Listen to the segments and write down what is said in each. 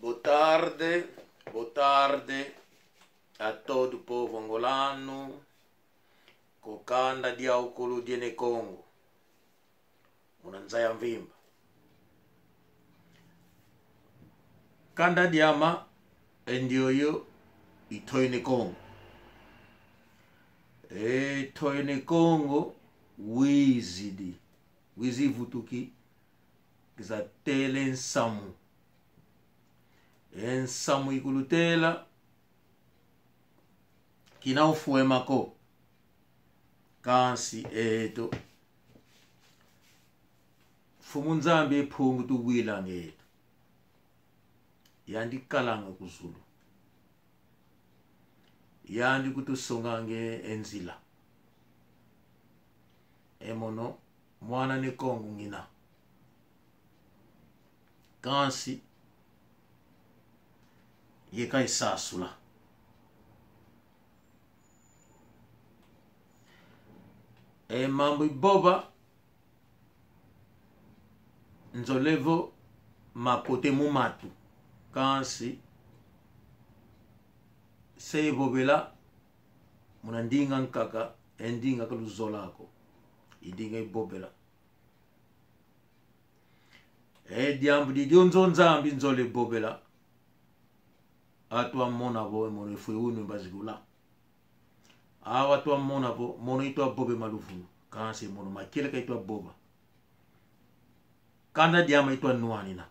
Boa tarde, boa tarde a todo o povo angolano, kokanda dia okulu diene Congo, muna nzaya mvimba. Kanda diama endioyo itoine Congo. Etoine Congo wizidi, wizivutuki gizatele nsamu. Ensamu ikulutela kina ufuemako kansi eto fumu nzambi ephungu tubwila ngeto yandikalanga kuzulu yandi kutusonga nge enzila emono mwana ne kongo ngina kansi yeka esasula emambo iboba nzolevo makote mumatu kansi seibobela muna ndinga nkaka endinga kaluzolako idinga ibobela e diambu didio nzo nzambi nzole bobela atwa mona bo emono efwe unu bazigula awa twa mona bo mono itwa bobe maluvunu kansi mono makeleka itwa boba kanda diama itwa nwanina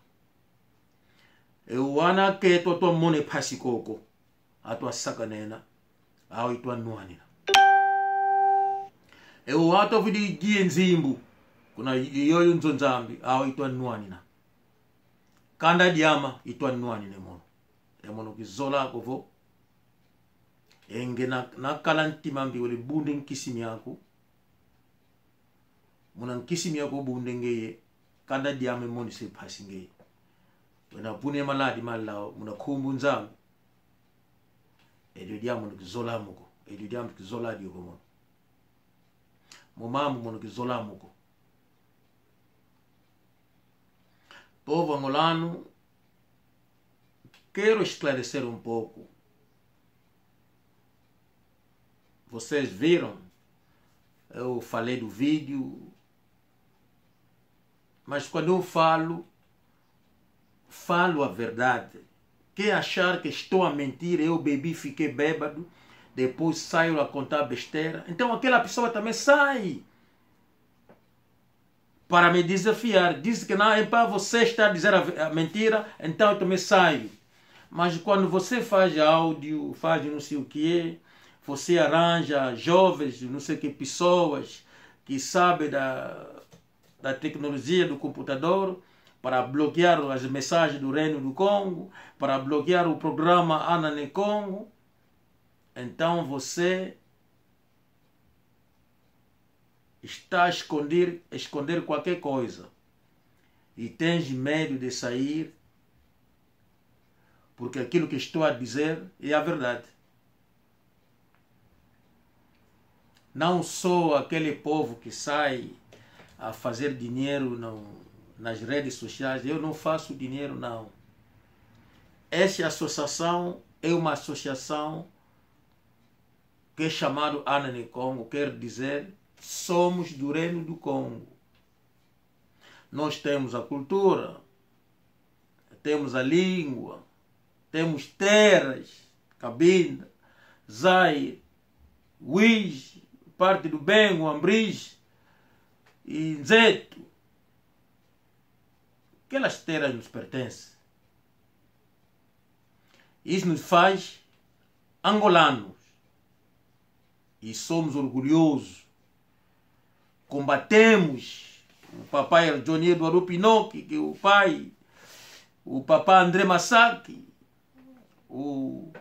e wana ke twa twa mona ephasi koko atwa saka nena awa itwa nwanina e wana vidi gie nzimbu kuna yoyo nzo nzambi awa itwa nwanina kanda diama itwa nwanina emono emono kizola kovo enge nakala na ntima mbi wole bunde nkisi miaku muna nkisi miaku bunde ngeye kanda diama emoni se phasi ngeye wena bune maladi malao muna khumbu nzambi elyo diamu nikizola muko elyo diamu kizola dioko mono mumamu mono kizola muko povo angolano quero esclarecer um pouco. Vocês viram? Eu falei do vídeo, mas quando eu falo, falo a verdade. Quem achar que estou a mentir, eu bebi, fiquei bêbado, depois saio a contar besteira. Então aquela pessoa também sai para me desafiar. Diz que não, é para você estar a dizer a mentira, então eu também saio. Mas quando você faz áudio, faz não sei o que, você arranja jovens, não sei que pessoas que sabem da tecnologia do computador para bloquear as mensagens do Reino do Congo, para bloquear o programa Anane Congo. Então você está a esconder qualquer coisa e tens medo de sair, porque aquilo que estou a dizer é a verdade. Não sou aquele povo que sai a fazer dinheiro nas redes sociais. Eu não faço dinheiro, não. Essa associação é uma associação que é chamada Anane Congo, quer dizer, somos do Reino do Congo. Nós temos a cultura, temos a língua, temos terras, Cabinda, Zaire, Uíge, parte do Bengo, Ambrige e Nzeto. Aquelas terras nos pertencem. Isso nos faz angolanos. E somos orgulhosos. Combatemos o papai Johnny Eduardo Pinocchi, que é o pai, o papai André Masaki, o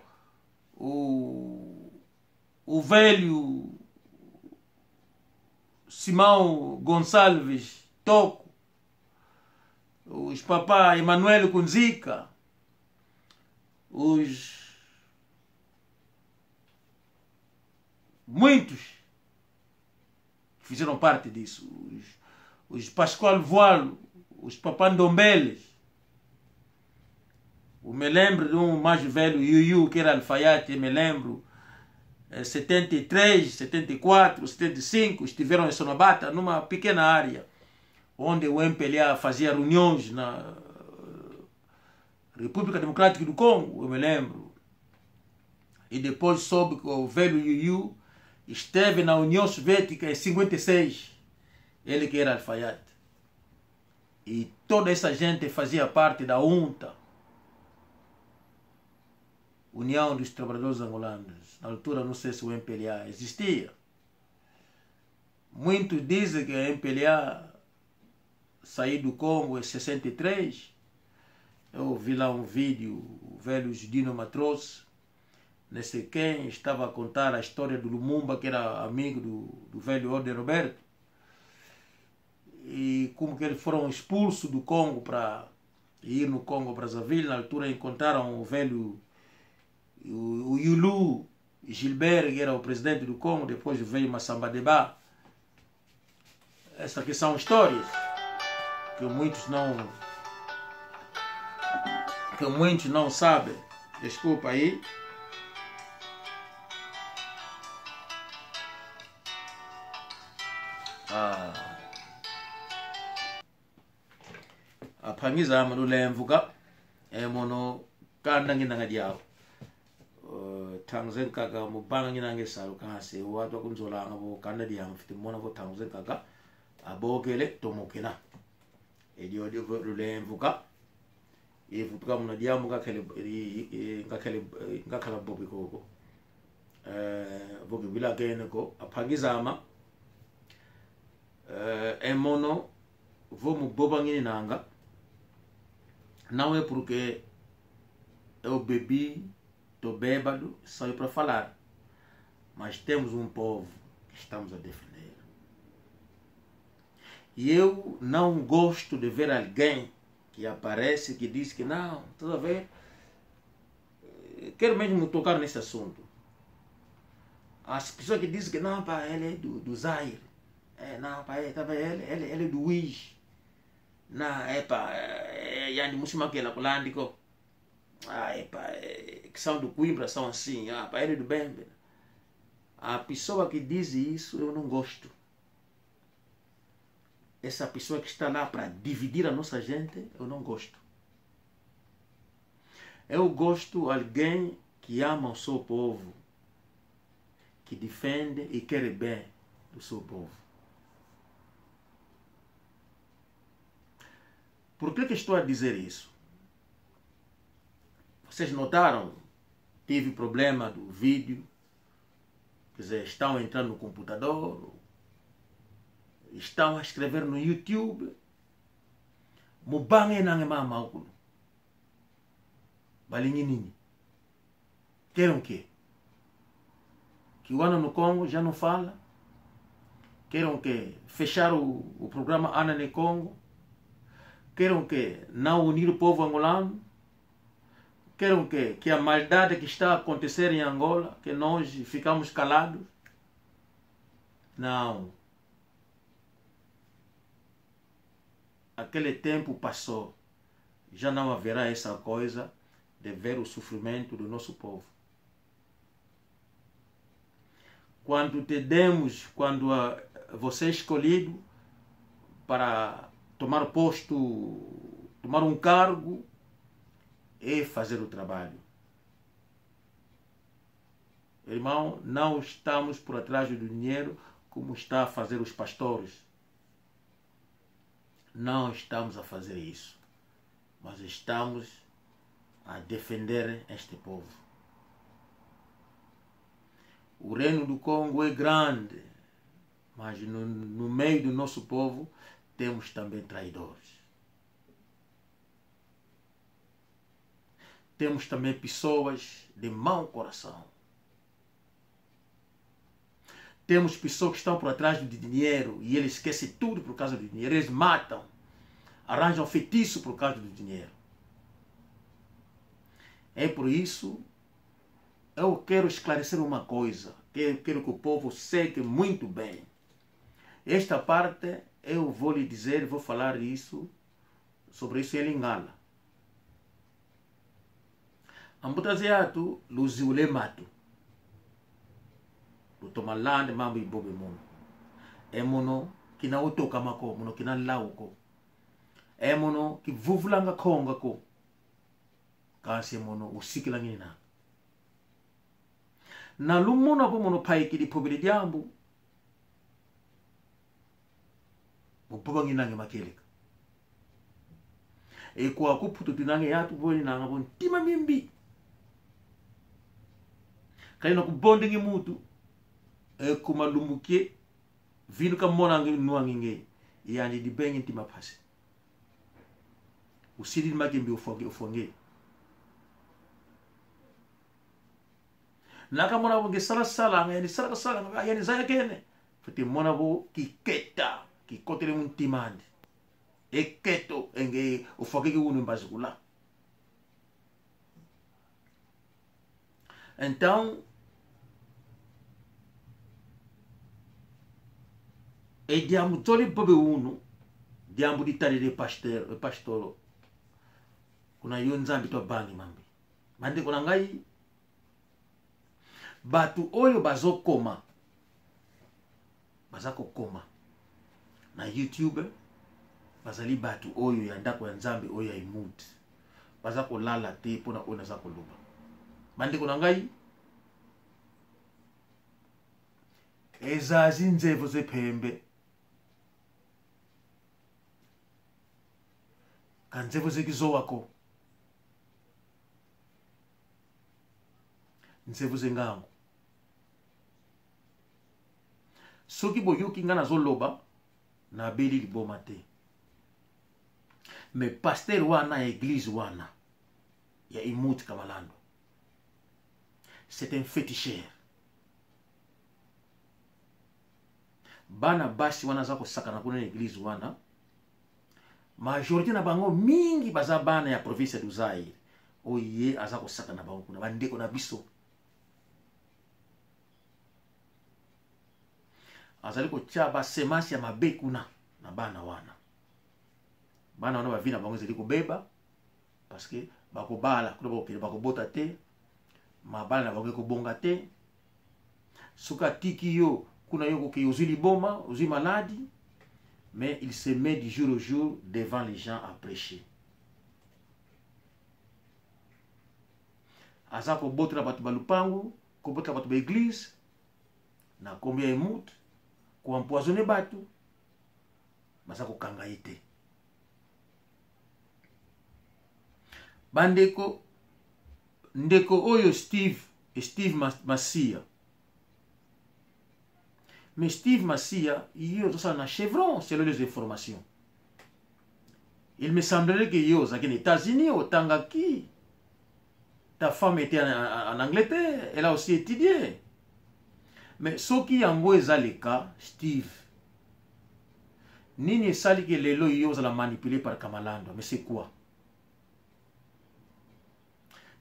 velho Simão Gonçalves Toco, os papai Emanuel Kunzika, os muitos que fizeram parte disso, os Pascoal Voalo, os Papandombeles, Eu me lembro de um mais velho, Yuyu, que era alfaiate, me lembro. 73, 74, 75, estiveram em Sonabata, numa pequena área, onde o MPLA fazia reuniões na República Democrática do Congo, eu me lembro. E depois soube que o velho Yuyu esteve na União Soviética em 56, ele que era alfaiate. E toda essa gente fazia parte da UNTA, União dos Trabalhadores Angolanos. Na altura, não sei se o MPLA existia. Muitos dizem que o MPLA saiu do Congo em 63. Eu vi lá um vídeo, o velho Judino Matros, não sei quem, estava a contar a história do Lumumba, que era amigo do velho Ode Roberto. E como que eles foram expulsos do Congo para ir no Congo Brazzaville. Na altura encontraram o velho o Yulu Gilbert, que era o presidente do Congo, depois veio Massamba Deba. Essas aqui são histórias que muitos não sabem. Desculpa aí. Aphangisa amalule mvuka emono kanda nginanga diawo tangze kaka mubanga nginange salo kase watu kunzolanga bo kanda diawo fiti mona bo tangze kaka abokele tomokena edio lule mvuka evuka muna diamu ngakhele ngakhele ngakhala bobi koko vokibila kene ko aphangizama emono vo muboba nginanga não é porque eu bebi, tô bêbado, saio para falar. Mas temos um povo que estamos a defender. E eu não gosto de ver alguém que aparece, que diz que não, tudo a ver. Quero mesmo tocar nesse assunto. As pessoas que dizem que não, pá, ele é do Zaire. É, não, pá, ele, ele é do Uíge. Não, é pá, é Mushimakela, Colandico. Ah, é pá, que são do Coimbra, são assim. Ah, pá, ele é do Bembe. A pessoa que diz isso, eu não gosto. Essa pessoa que está lá para dividir a nossa gente, eu não gosto. Eu gosto de alguém que ama o seu povo, que defende e quer bem do seu povo. Por que estou a dizer isso? Vocês notaram, tive problema do vídeo, quer dizer, estão entrando no computador, estão a escrever no YouTube. Mubange nange mama okulu. Balinginini. Querem o quê? Que o Ana no Congo já não fala? Querem o quê? Fechar o programa Ana no Congo? Querem o quê? Não unir o povo angolano? Querem o quê? Que a maldade que está a acontecer em Angola, que nós ficamos calados? Não. Aquele tempo passou. Já não haverá essa coisa de ver o sofrimento do nosso povo. Quando te demos, quando você é escolhido para tomar posto, tomar um cargo e fazer o trabalho. Irmão, não estamos por atrás do dinheiro como está a fazer os pastores. Não estamos a fazer isso, mas estamos a defender este povo. O reino do Congo é grande, mas no meio do nosso povo temos também traidores. Temos também pessoas de mau coração. Temos pessoas que estão por atrás do dinheiro e eles esquecem tudo por causa do dinheiro. Eles matam, arranjam feitiço por causa do dinheiro. É por isso, eu quero esclarecer uma coisa, que quero que o povo seque muito bem. Esta parte eu vou lhe dizer, vou falar isso, sobre isso em Lingala. Ambuta ze yatu luziule matu. Lutomalande mambo ibobe muno. Emono kina utoka mako, muno kina lauko. Emono kivuvulanga konga ko. Kasi mono usikila ngina. Na lumono apo mono paiki lipobele diambu. Buboba nginange makeleka. Ekwa kuputu tinange yatu boni nanga bon tima mimbi. Kaina kubonde ngi mutu. Ekuma lumbukie vinu ka mona ngi nuangi nge. Yani di bengi tima pasi. Usili makembi ufonge ufonge. Nakamona bo nge sala sala nge ni sala sala nge yani zaya kene. Fete mona bo kiketa kikotele muntimandi. Eketo enge ufonge ki unu mbazikula. Então e diambu toli bobe unu diambu di tali de pasteur pastoro kuna yo nzambi to bangi mambi bandeko na ngai bato oyo bazokoma baza kokoma na YouTube bazali bato oyo ya ndako ya nzambe oyo ya imud baza kolala te mpona oyo naza koloba bandeko na ngai ezazi nzevo zephembe kanzevo zekizowako nzevo zengango soki boyoki nga nazoloba nabeli liboma te mais pasteur wana ya église wana ya Imut Kamalando c'est un féticheur bana basi wana aza kosakana kuna na église wana majorité na bango mingi baza bana ya province ya Zaire oyo ye aza kosakana bango kuna bandeko na biso azali kotia basemence ya mabe kuna na bana wana bana wana bavi na bango ezali kobeba parce que bakobala kuna bakokende bakobota te mabala na bango ekobonga te soki atiki yo kuna yo kokei ozwi liboma ozwi maladi mais il se met du jour au jour devant les gens à prêcher aza kobotela bato balupangu kobotela bato baeglise na nkombo ya emut koempoisonne bato baza kokanga ye te bandeko ndeko oyo steve steve masia mais steve masia ye ozosala na chevron selon les informations il me semblerait que ye ozalaki na états-unis otangaki ta femme était en, en, en angleterre elle a aussi étudié mais soki yango eza le cas steve nini esali ke lelo yo ozala manipulé par kamalando mais c'est quoi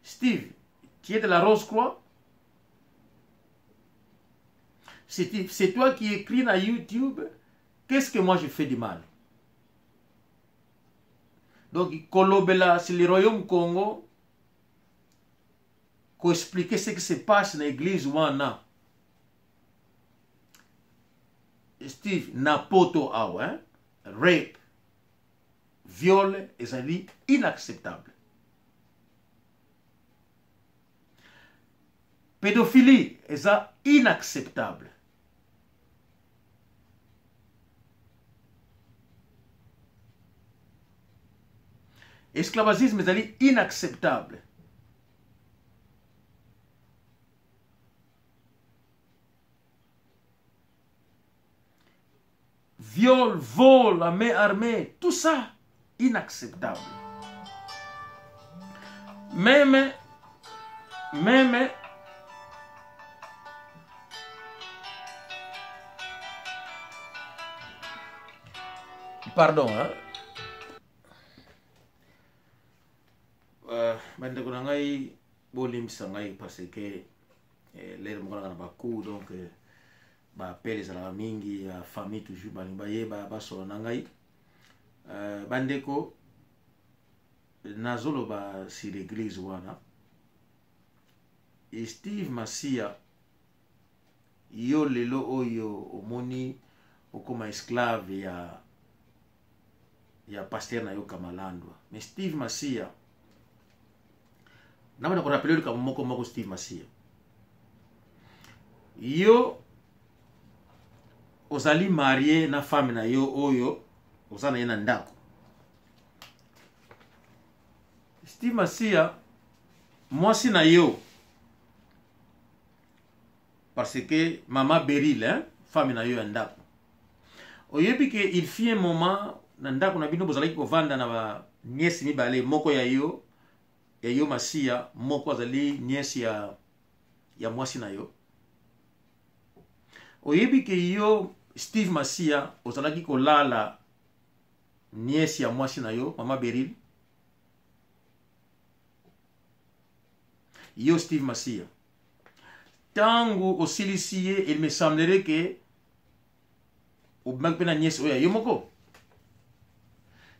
steve tu es de la rose croix c'est toi qui écris na youtube qu'est-ce que moi je fais du mal donc kolobela sur le royaume congo koexpliquer ce qui se passe na église wana steve na poto awa hein? Rape viol ezali inacceptable pédophilie eza inacceptable esclavagisme ezali inacceptable viol vol à main armée tout ça inacceptable même même pardon hein? Bandeko na ngai bolimbisa ngai parce que eh, lere moko nanga na bacour donc eh, baapele ezalaka mingi ya famille toujours balingi bayeba basolo na ngai bandeko nazoloba sur l'église wana. Steve Masia, yo lelo oyo omoni okoma esclave ya pasteur na yo Kamalandwa. Mais Steve Masia, nabanda korappeler likambo moko moko. Steve Masia, yo ozali marié na femme na yo oyo oza na ye na ndako. Steve Masia, mwasi na yo, parce que mama Beryl, hein, femme na yo ya ndako, oyebi ke il fut un moment na ndako na bino bozalaki kovanda na ba nièce mibale, moko ya yo Masiya, moko azali nièce ya mwasi na yo. Oyebi ke yo Steve Masiya ozalaki kolala nièce ya mwasi na yo, mama Beryl. Yo Steve Masiya, ntango osilisi ye, il me semblerait ke obimaki mpe na nièce oyo ya yo moko.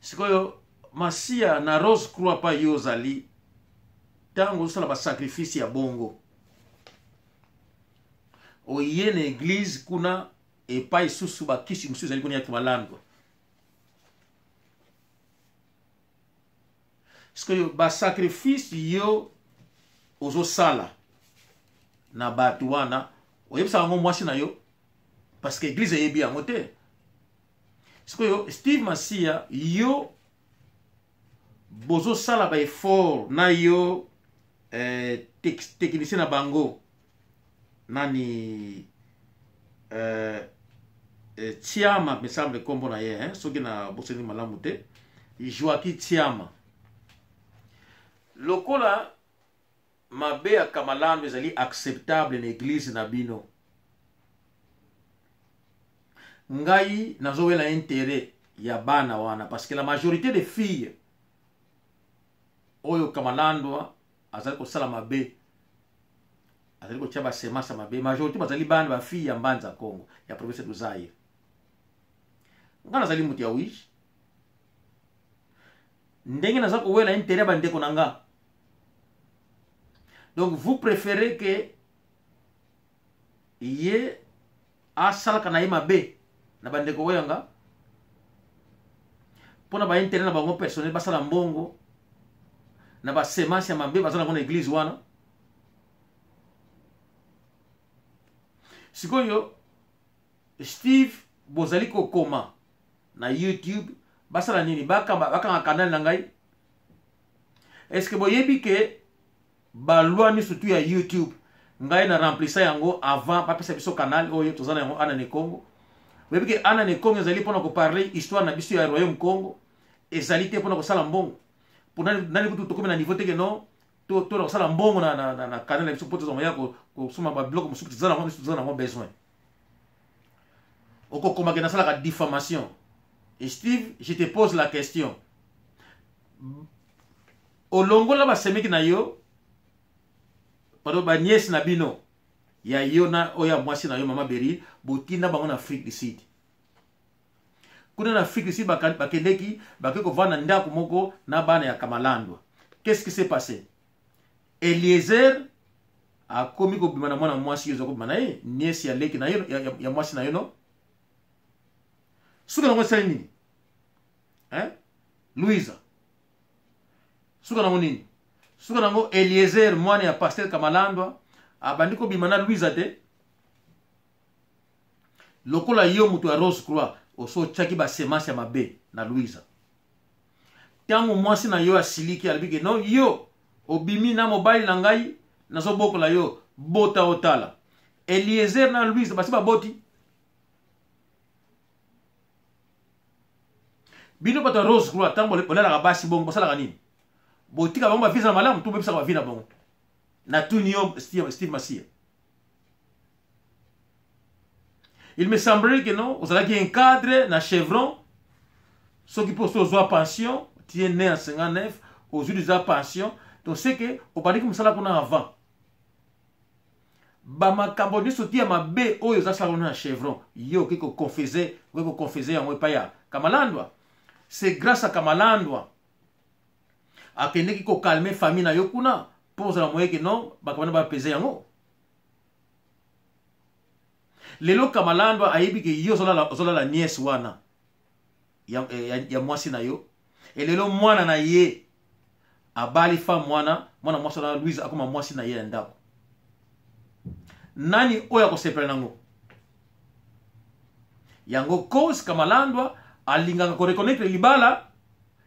Sikoyo Masiya, na Rose Croix pa yo ozali, ntango ozosala basacrifice ya bongo, oye na église kuna epai susu bakisi mosusu ezali kuna ya Kimalandwa. Sikoyo basacrifice yo ozosala na bato wana, oyebisaka yango mwasi na yo? Parce que église eyebi yango te. Sikoyo Steve Masia, yo bozosala baeffort na yo, technicien na bango nani, Tiama me semble nkombo na ye, hein? Soki na bosani malamu te, Joaki Tiama. Lokola mabe ya Kamalando ezali acceptable na église na bino, ngai nazowela intérêt ya bana wana, parce que la majorité des filles oyo Kamalandwa azali kosala mabe, azali kotia basemence ya mabe, majorité bazali bana, bafille ya Mbanza Congo, ya province du Zaire. Ngai nazali moto ya Uige. Ndenge naza kowela intérêt ya bandeko na nga, donc vous préférez que ye asalaka na ye mabe na bandeko oyo nga mpo na baintérêt na bango personnel, basala mbongo na basemence ya mabe baza nango na église wana. Sikoyo Steve, bozali kokoma na YouTube, basala nini? Bakanga canal na ngai? Est ce que boyebi ke baloi nyonso tu ya YouTube, ngai na remplisa yango avant bapesa biso canal oyo toza na yango, Anane Congo? Boyebi ke Anane Congo ezali mpona koparler histoire na biso ya royaume Congo, ezali te mpona kosala mbongo. Nani kutu tokomi na niveau te ke non, to na kosala mbongo na canal na biso mpo tozwa moya kosomba babiloko mosusu toza nango, biso toza nango besoin. Okokomake nasalaka diffamation. Et Steve, je te pose la question: olongola basemeki na yo, pardon, banièce na bino, ya yo na oyo ya mwasi na yo, mama Beri, botinda bango na Afrique du Sud. Kuna na Afrique du Sud bakendeki, bake kovanda ndako moko na bana ya Kamalandwa. Qu'est-ce qui s'est passé? Eliezer akomi kobima na mwana mwasi oyo eza kobima na ye, nièce ya leki na yo, ya mwasi na yo. No suka nango esali nini, hein? Louisa, suka nango nini? Suka nango, Eliezer, mwana ya pasteur Kamalandwa, abandi kobima na Louisa te. Lokola yo moto ya Rose Croix oso otiaki basemence ya mabe na Louisa, ntango mwasi na yo asiliki, alobi ke non, yo obimi na mobali na ngai, nazobokola yo, bota otala. Eliezer na Louise basi baboti. Bino bato ya Rose Croix, ntango bolalaka basi bongo, bosalaka nini? Botika bango bavisa na malamu to bobebisaka bavi na bango? Natuni yo, Steve Masia. Il me semblerait que non, ozalaki un cadre na Chevron. Soki mpo osi ozwa pension, tu es né en 59, ozwi déjà pension, donc c'est que obandaki mosala kuna avant. Bamakambo nyonso ti ya mabe oyo ozasala kuna na Chevron, yo okoki koconfesser, okoki koconfesser yango epai ya Kamalandwa. C'est grâce à Kamalandwa akendeki kocalmer famille na yo kuna. Mpo ozala moye ke non, bato wana bapese yango. Lelo Kamalandwa ayebi ke yo ozolala nièce wana ya mwasi na yo. E lelo mwana na ye abali femme wana, mwana mwasi wana Louise akoma mwasi na ye ya ndako. Nani oyo akosepela nango? Yango cause Kamalandwa alingaka koreconnaitre libala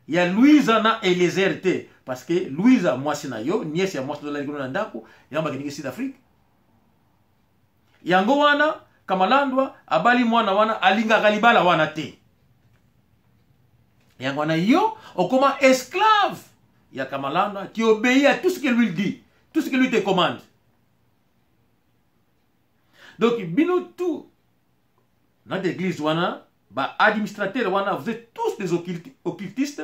ya Louise na Eliezer te, parce que Louise mwasi na yo, nièce ya mwasi ozalaki kuna na ndako, yango bakendeki Sud Afrique. Yango wana Kamalandwa abali mwana wana, alingaka libala wana te. Yango wana yo okoma esclave ya Kamalandwa, tu obéis à tout ce que lui dit, tout ce que lui te commande. Donc bino tout na église wana, ba administrateur wana, vous êtes tous des occultistes.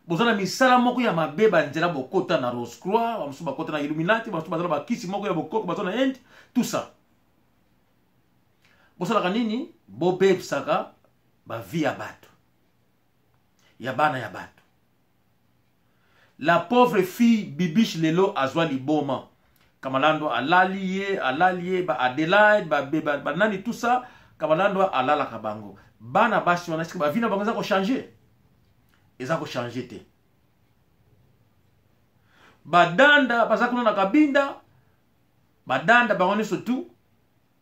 Boza na misala moko ya mabe, ba nzela bokota na Rose Croix, ba mosusu bakota na Illuminati, ba mosusu baza na bakisi moko ya bokoko, baza na Inde, tout ça. Bosalaka nini? Bobebisaka ba vie ya bato, ya bana ya bato. La pauvre fille Bibiche lelo azwa liboma. Kamalando alali ye, alali ye, ba Adelaide, ba, ba, ba nani, tout ça. Kamalando alalaka bango. Bana basi wana, est-ce que ba vie na bango eza ko changer? Eza ko changer te. Badanda baza kuna na Kabinda, badanda bango nyonso tout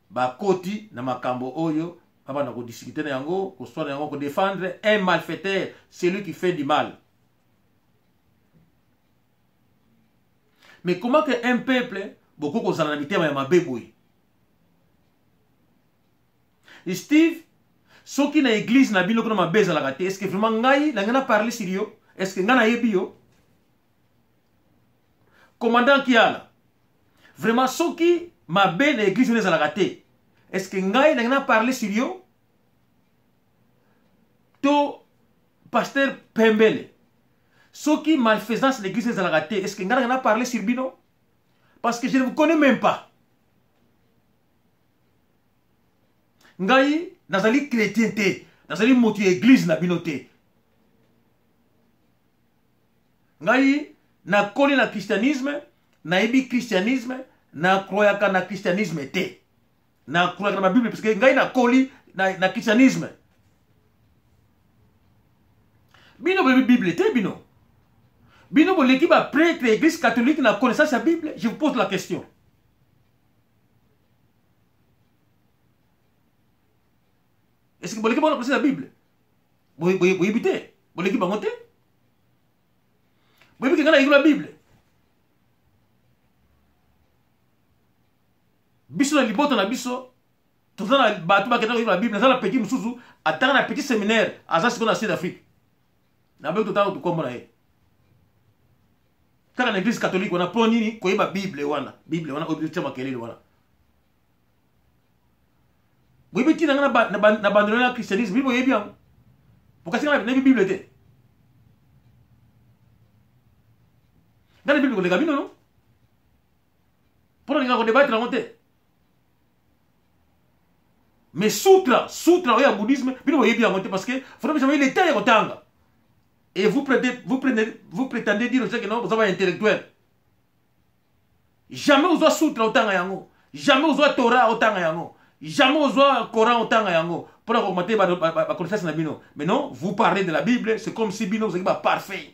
bakoti na makambo oyo, babanda ko discuter na yango, koswana yango, ko défendre un malfaiteur, celui qui fait du mal. Mais comment que un peuple boko kozala na mitema ya mabe boye? Steve, soki na église na bino kuna mabe ezalaka te, est-ce que vraiment ngai na ngai na parler sur yo? Est-ce que ngai nayebi yo? Commandant Kiala, vraiment soki mabe na église wana ezalaka te, est-ce que ngai na ngai na parler sur yo? To pasteur Pembele, soki malfaisance na église ezalaka te, est-ce que ngai na ngai na parler sur bino? Parce que je ne vous connais même pas. Ngai nazali chrétien te, nazali moto ya église na bino te. Ngai nakoli na christianisme, nayebi christianisme, nakroyaka na christianisme te. Nakroyaka na Bible parce que ngai nakoli na christianisme. Bino boyebi Bible te bino. Bino boleki ba prêtre ya église catholique na connaissance ya Bible? Je vous pose la question. Est-ce que boleki bango na connaissance ya Bible? Boyebi te? Boleki bango te? Boyebi ke ngai nayekola Bible? Biso na libota na biso toza na bato bakenda koyekola Bible. Naza na petit mosusu atanga na petit séminaire, aza sikoyo na Sud Afrique. Naboyi totanga tokombo na ye kaka na église catholique wana. Mpo nini koyeba Bible wana? Bible wana oyo tia makelele wana, boyebi ntina nga na bandelo na christianisme? Bible oyebi yango? Bokasi nga nayebi Bible te. Nga na Bible koleka bino no, mpo nalinga kodebatre yango te. Mais sutra oyo ya bouddhisme, bino boyebi yango te, parce que vraiment jamais le temps ya kotanga. Et vous prétendez dire que non, vous avez un intellectuel. Jamais ozwa sutra otanga yango, jamais ozwa Torah otanga yango, jamais ozwa Coran otanga yango mpona koaugmenter baconnaissance na bino. Mais non, vous parlez de la Bible, c'est comme si bino ozalaki baparfait.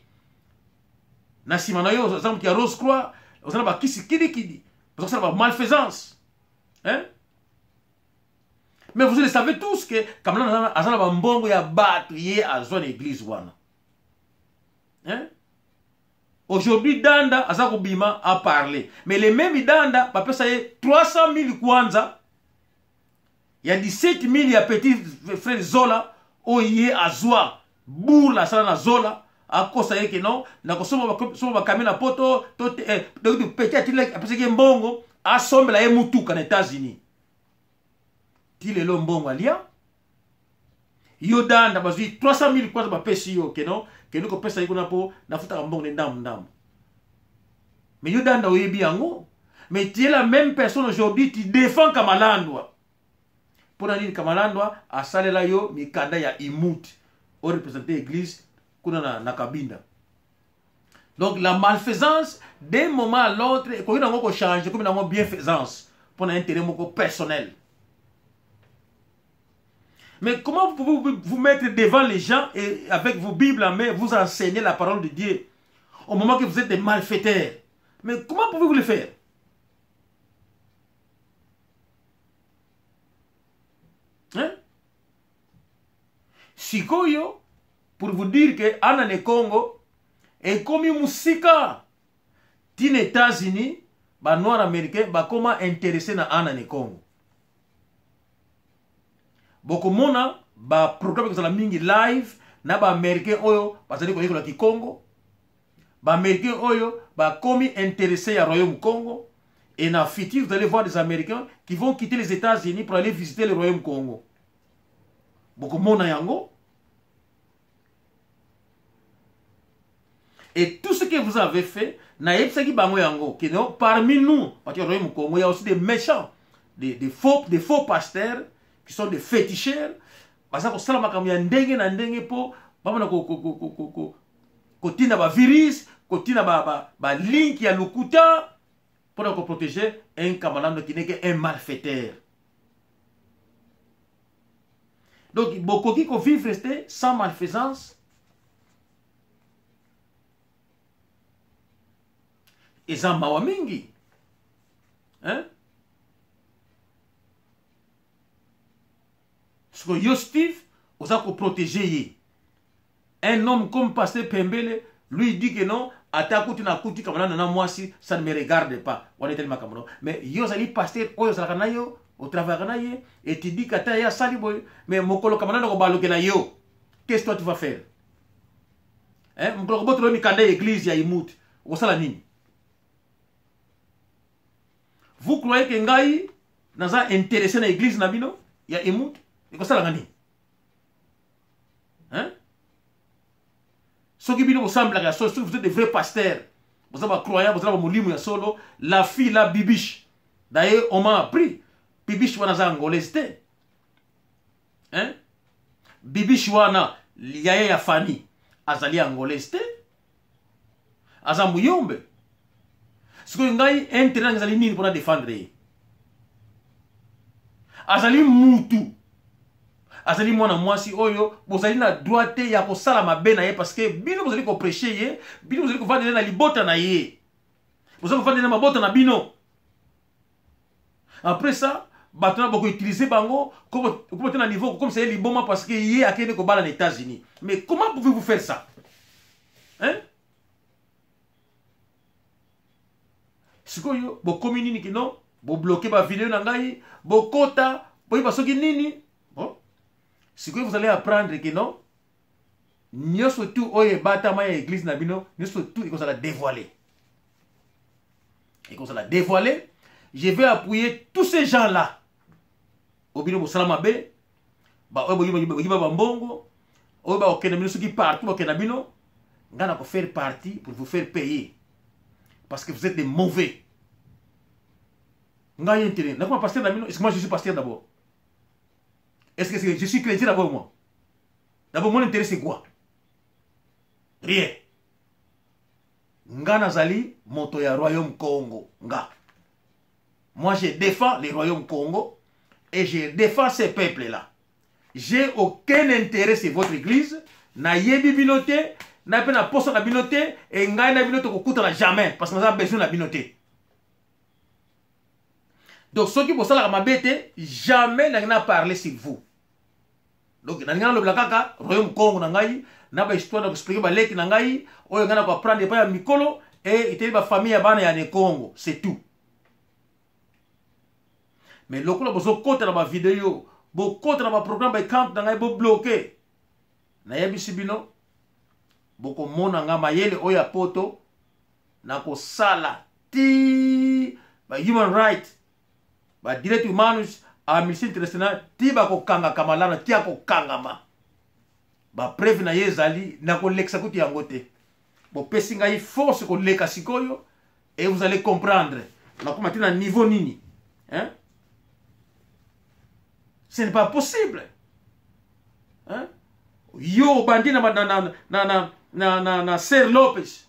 Na nsima na yo oza moto ya Rose Croix, oza na bakisi kidikidi, oza kosala bamalfaisance, hein? Mais vous le savez tous que Kamala aza na bambongo ya bato ye azwa na église wana, hein? Aujourd'hui Danda aza kobima a parler, mais les mêmes Danda bapesa ye 300 000 kwanza ya 17 000 ya petit frère Zola oyo ye azwa bourla asala na Zola, akosa ye ke non, nakosomba bakami na poto to petit atindaki, apesaki ye mbongo asombela ye mutuka na États-Unis. Ti lelo mbongo alia. Yo Danda bazwi 300 000 kwanza bapesi yo ke non, kende kopesa ye kuna mpo nafutaka mbongo ne ndambu ndambu. Mais yo Danda oyebi yango. Mais tu es la même personne aujourd'hui, tu défends Kamalandwa. Mpona nini Kamalandwa asalela yo mikanda ya imut orepresente église kuna na Kabinda? Donc la malfaisance, d'un moment à l'autre, ekoki nango kochange, ekomi nango bienfaisance mpo na intérêt moko personnel. Mais comment vous pouvez vous mettre devant les gens et avec vos Bibles en main, vous enseigner la parole de Dieu au moment que vous êtes des malfaiteurs? Mais comment pouvez-vous le faire? Hein? Sikoyo, pour vous dire que Anna ne Congo ekomi musika tina États-Unis, ba noir américain bakoma intéressé na Anna ne Congo. Bokomona ba programme ekozala mingi live na ba américain oyo bazali koyekola kikongo, ba américain oyo bakomi intéressé ya royaume Congo. Et dans le futur, vous allez voir des Américains qui vont quitter les États-Unis pour aller visiter le royaume Congo. Bokomona yango. Et tout ce que vous avez fait, nayebisaki bango yango, que non, parmi nous, parce que royaume Congo, il y a aussi des méchants, des faux pasteurs qui sont des féticheurs. Baza kosala makambo ya ndenge na ndenge po bamona kotinda ba virus, kotinda ba link ya lokuta pour ko protéger un camarade qui n'est qu'un malfaiteur. Donc, bokoki ko vivre rester sans malfaisance. Eza mawa mingi. Hein? Parce que yo Steve, oza ko protéger ye. Un homme comme Pasteur Pembele, lui il dit que non, ata kuti na kuti kamana na mwasi, ça ne me regarde pas. Wana etali makambo no. Mais yo ozali pasteur oyo ozalaka na yo, o travaillaka na ye, et tu dis kata ya sali boye, mais mokolo kamana na kobalukela yo. Qu'est-ce que toi tu vas faire? Hein? Mokolo kobotolo mikanda ya église ya Imut, okosala nini? Vous croyez que ngai naza intéressé na église na bino ya Imut? Ekosala nini? Hein? Soki bino bosamblaka ya solo, soki vous êtes des vrais pasteurs, boza ba croyants, boza ba molimo ya solo, la fille la bibiche. D'ailleurs, on m'a appris, bibiche wana za angolaise te. Hein? Bibiche wana yaya ya Fanny azali angolaise te. Aza muyombe. Sikoyo ngai intérêt nanga ezali nini mpona défendre ye? Azali mutu. Azali mwana mwasi oyo bozali na droit te ya kosala mabe na ye parce que bino bozali ko prêcher ye, bino bozali kovandela na libota na ye. Bozali kovandela na mabota na bino. Après ça, bato na boko utiliser bango comme te na niveau comme c'est liboma parce que ye akende kobala na États-Unis. Mais comment pouvez-vous faire ça? Hein? Sikoyo bokomi nini kino bo bloquer ba vidéo na ngai, bokota, boyeba soki nini. Bon. Sikoyo vous allez apprendre que non, nyonso tout oyo ebatama ya église na bino, nyonso tout ekozala dévoilé. Ekozala dévoilé. Je vais appuyer tous ces gens-là. Obino bosala mabe, ba oyo boyiba ba mbongo, oyo ba okenda bino soki partout bakenda bino, nga na ko faire partie pour vous faire payer. Parce que vous êtes des mauvais. Nga intérêt. Nakoma pasteur na bino, est-ce que moi je suis pasteur d'abord? Est-ce que je suis chrétien d'abord moi? D'abord mon intérêt c'est quoi? Rien. Nga nazali moto ya royaume Congo. Nga. Moi je défends le royaume Congo et je défends ces peuples-là. J'ai aucun intérêt sur votre église. Na yebi bino te, na pe na posa na bino te, et ngai na bino te kokutana jamais parce que naza besoin na bino te. Donc ceux qui bosalaka mabe te, jamais na na parler sur vous. Donc na ngana lobela kaka royaume Congo na ngai, na ba histoire na expliquer ba leki na ngai, oyo ngana ko apprendre pa ya mikolo et iteli ba famille ya bana ya ne Congo, c'est tout. Mais lokola bozo kota na ba vidéo, bo kota na ba programme ba account na ngai bo bloquer. Nayebisi bino bokomona nga mayele oyo ya poto na kosala ti ba human right ba direct humanus Amnesty International ti bakokanga Kamalana ti akokangama. Ba preuve na ye ezali na kolekisa kutu yango te. Bopesi ngai force koleka sikoyo et vous allez comprendre. Nakoma ti na niveau nini? Hein? Ce n'est pas possible. Hein? Yo bandi na na na na na na na, na Ser Lopez.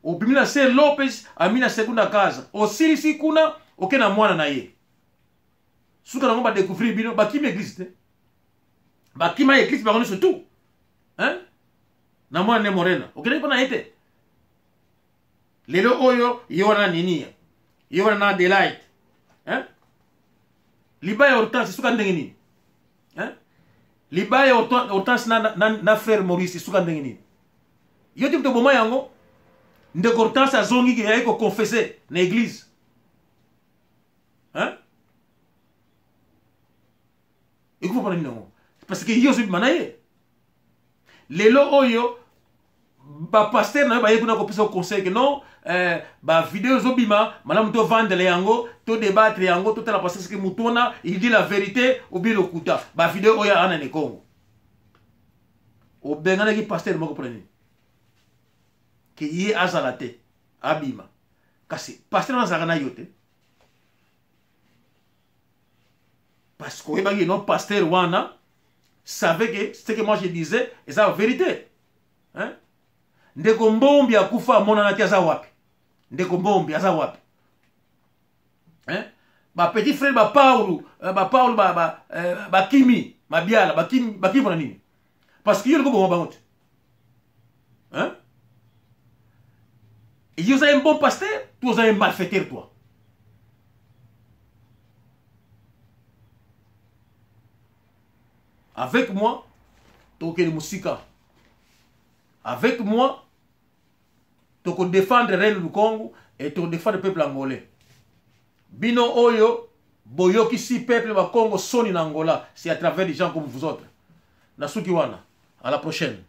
Obimi na se Lopez, ami na segunda casa. Osilisi kuna, oke na mwana na ye. Suka nango ba découvrir bino, bakimi église te. Bakima église bango nyonso tout. Hein? Na mwana ne Morena. Okendaki mpo na ye te. Lelo oyo ye wana nini? Ye wana na Adelaide. Hein? Libaya Hortense suka ndenge nini? Hein? Libaya Hortense na, na, na frère Maurice suka ndenge nini? Yo te moto oboma yango. Ndeko Hortense azongi ke yaye ko confesser na église. Hein? Ekufa pona nini yango? Parce que yo ozobima na ye. Lelo oyo ba pasteur na yo baye kuna kopesa conseil que non, eh, ba vidéo ezobima malamu tovandela yango, to débattre yango, totala parce que moto wana il dit la vérité ou bien lokuta. Ba vidéo oyo ana ne Congo. Obenganaki pasteur moko pona nini? Ke ye azala te, abima. Kasi pasteur wana azalaka na yo te. Parce que oyebaki non pasteur wana savait que ce que moi je disais eza la vérité. Hein? Ndeko Mbombi akufa amonana te, aza wapi? Ndeko Mbombi aza wapi? Hein? Ba petit frère ba Paulo, ba Paulo ba ba, ba Kimi, Mabiala, ba Kimi, ba Kimi pona nini? Parce que yo liko bongo bango te. Hein? Et yo un bon pasteur, toi un malfaiteur toi. Avec moi, tokende musika. Avec moi, toko défendre Reine Lukongo et toko défendre peuple angolais. Bino oyo boyokisi peuple ba Congo soni na Angola, c'est à travers des gens comme vous autres. Nasuki wana. À la prochaine.